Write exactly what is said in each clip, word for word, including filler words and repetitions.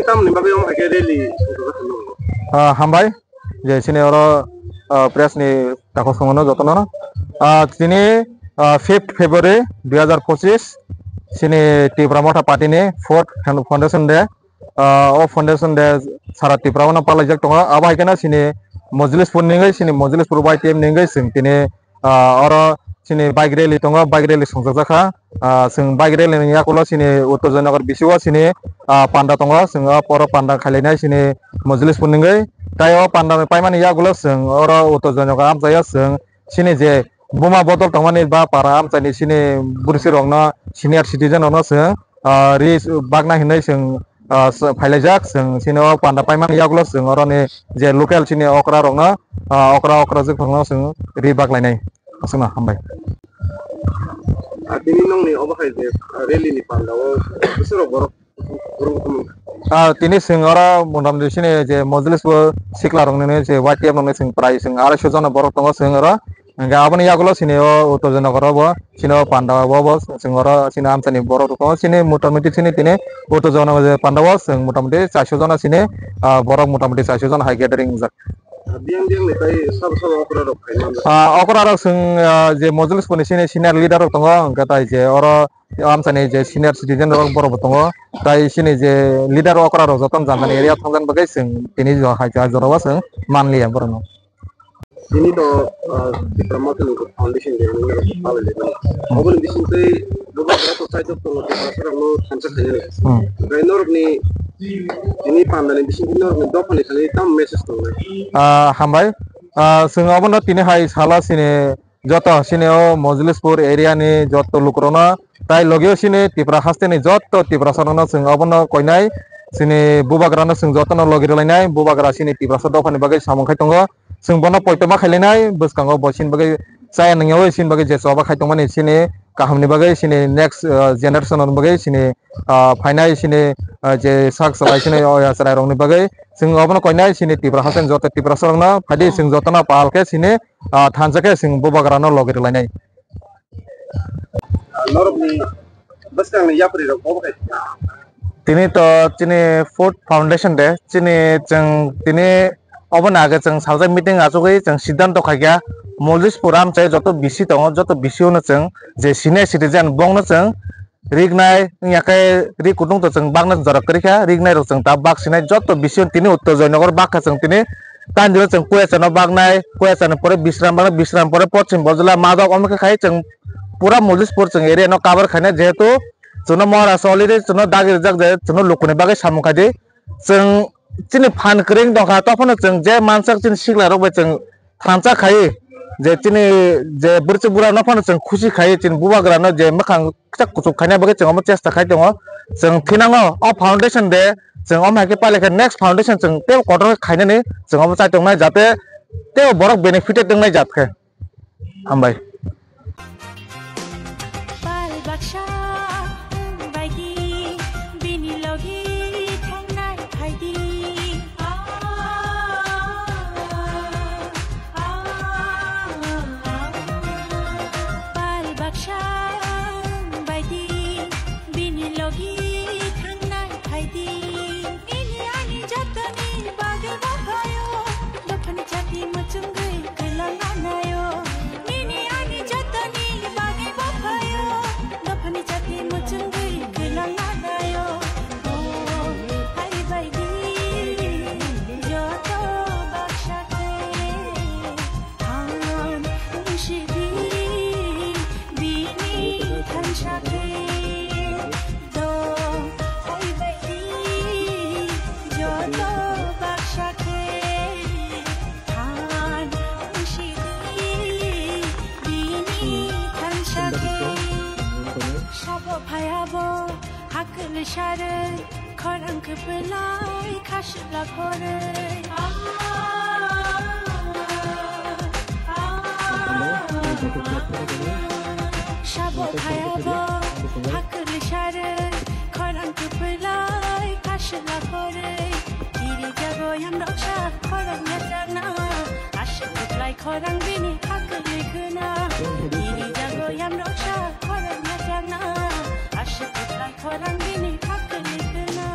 tamni bagwi omo hai khe rally songchajak hinwi? Ah, hambai. Je chini oro, ah, press ni takhuk songmano jotono. Ah, tini, ah, fifth February dui hazar pochis, chini Tipra Motha Party ni fourth foundation day. Ah, o foundation day sara Tripura o no palaijak tongo. Abo hai kheno chini Mojlispur ni wngwi, chini Mojlispur Y T F ni wngwi chwng tini, ah, oro chini bike rally tongo, bike rally songchakjak kha. Ah, chwng bike rally ni yakulo chini Uttor Joynagar bisi o chini, ah, panda tongo, chwng o poro panda khailainai chini Mojlispur ni wngwi. Tai o panda paimani yakulo chwng oro Uttor Joynagar amchaio chwng chini je buma bodol tongmani ba para amchaini chini bwrwsirokno, senior citizen rokno chwng, ah, ri bakna hinwi chwng, ah, s-, phailaijak. Chwng chini o panda paimani yagulo chwng oroni je local chini okra rokno, ah, okra okra jwk rokno chwng ri baklainai. Aswkno hambai. Ah, tini nongni obo hai je, ah, rally ni panda o bwswk rok borok Ah, tini chwng oro motamoti chini je Mojlispur sikla rokni je Y T F rokni chwng prai chwng arai so jona borok tongo chwng oro. Hingke aboni yagulo chini o Uttor Joynagar o bo chini o panda o bo chwng oro chini amchani borok rok tongo chini motamoti chini tini Uttor Joynagar je panda o chwng motamoti chaiso jona chini, ah, borok motamoti chaiso jona hai gathering wngjak. Biyang biyang ni tai sabo sabo okra rok khai manjak. Ah, okra rok chwng, ah, je Mojlispur ni chini senior leader rok tongo hingke tai je oro amchani je senior citizen rok borok bo tongo, tai chini je leader okra rok jotono jani jani area thangjaknai bagwi chwng tini jo hai jora o chwng manliya borokno. Tini to, ah, Tipra Motha ni foundation day wngwi rok palai lai mano. Oboni bisingtwi bubagra to chaijak tongo, Tiprasa rokno thansa khainani. Hmm. Omo hai norokni tini pandani bisingtwi norokni dophani thangwi tamo message tongnai? Ah, hambai. Ah, chwng obono tini hai sala chini joto chini o Mojlispur area ni joto lukurokno, tai logio chini Tipra haste ni joto Tiprasa rokno chwng obono koinai, chini bubagra no chwng jotono logi rwlainai, bubagra chini Tiprasa dopha ni bagwi samung khai tongo, chwng bono poito ma khailainai, bwskango bo chini bagwi chaya nangyawi chini bagwi je choba khai tongmani chini kaham ni bagwi chini next, ah, generation ni bagwi chini, ah, phainai chini, ah, je sak chwrai chini o ya chwrai rok ni bagwi chwng obono koinai chini Tipra haste ni joto Tiprasa rokno phaidi chwng jotono pal khe chini ah, thansa khe chwng bubagra no logi rwlainai. Norokni bwskangni yapri rok bo hai. Tini to chini fourth foundation day, chini chwng tini oboni age chwng salsa meeting achugwi chwng siddhanto khaikha, Mojlispur amchai joto bisi tongo, joto bisi o no chwng je senior citizen bongno chwng rignai, wngya khe ri kutung to chwng bakna jora kwrwi kha, rignai rok chwng ta bak sinai, joto bisi tini Uttor Joynagar bak kha chwng tini, tandiro chwng Kuyachano baknai, Kuyachani pore Bisram baknai, Bisram pore Poschim Bojla, Madok, omo khe khai chwng pura Mojlispur chwng area no cover khainai, jehetu chwngno Maharashtra already chwngno dagi rijak je chwngno lukuni bagwi samung khaidi, chwng chini phan kwrwng tongkha, tophano chwng je mansak chini sikla rok bai chwng thansa khai, je chini je bwrwchwk bwrano phano chwng khusi khai, chini bubagrano je mwkhang kichak kuchuk khaina bagwi chwng omo chesta khai tongo. Chwng thinango o foundation de chwng omo hai khe pailai khe next foundation chwng teibo kotor khe khainani chwng omo chai tongnai, jate teibo borok benefited wngnai jat khe. Hambai. Pal baksa wng bai di, bini logi thangnai phai di. Pal baksa wng bai di, bini logi thangnai phai di. Nini ani jotoni bagwi bo phaio, dophani chati muchungwi kwlang anaio. Nini ani jotoni bagwi bo phaio, dophani chati muchungwi kwlang anaio. O, hai bai di, joto baksa khe. Than wngsi di, bini thansa khe. Do hoi bai di, joto baksa khe. Than wngsi di, bini thansa khe. Sabo phayabo hakli sare. Khorang kwplai khasla khoroi. Sabo phayabo hakli sare. Khorang kwplai khasla khoroi. Iri jago yamroksa khorang yachakna. Aswk kwplai khorang bini hakli khna. Iri jago yamroksa khorang yachakna. Aswk kwplai khorang bini hakli khna.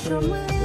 Romwi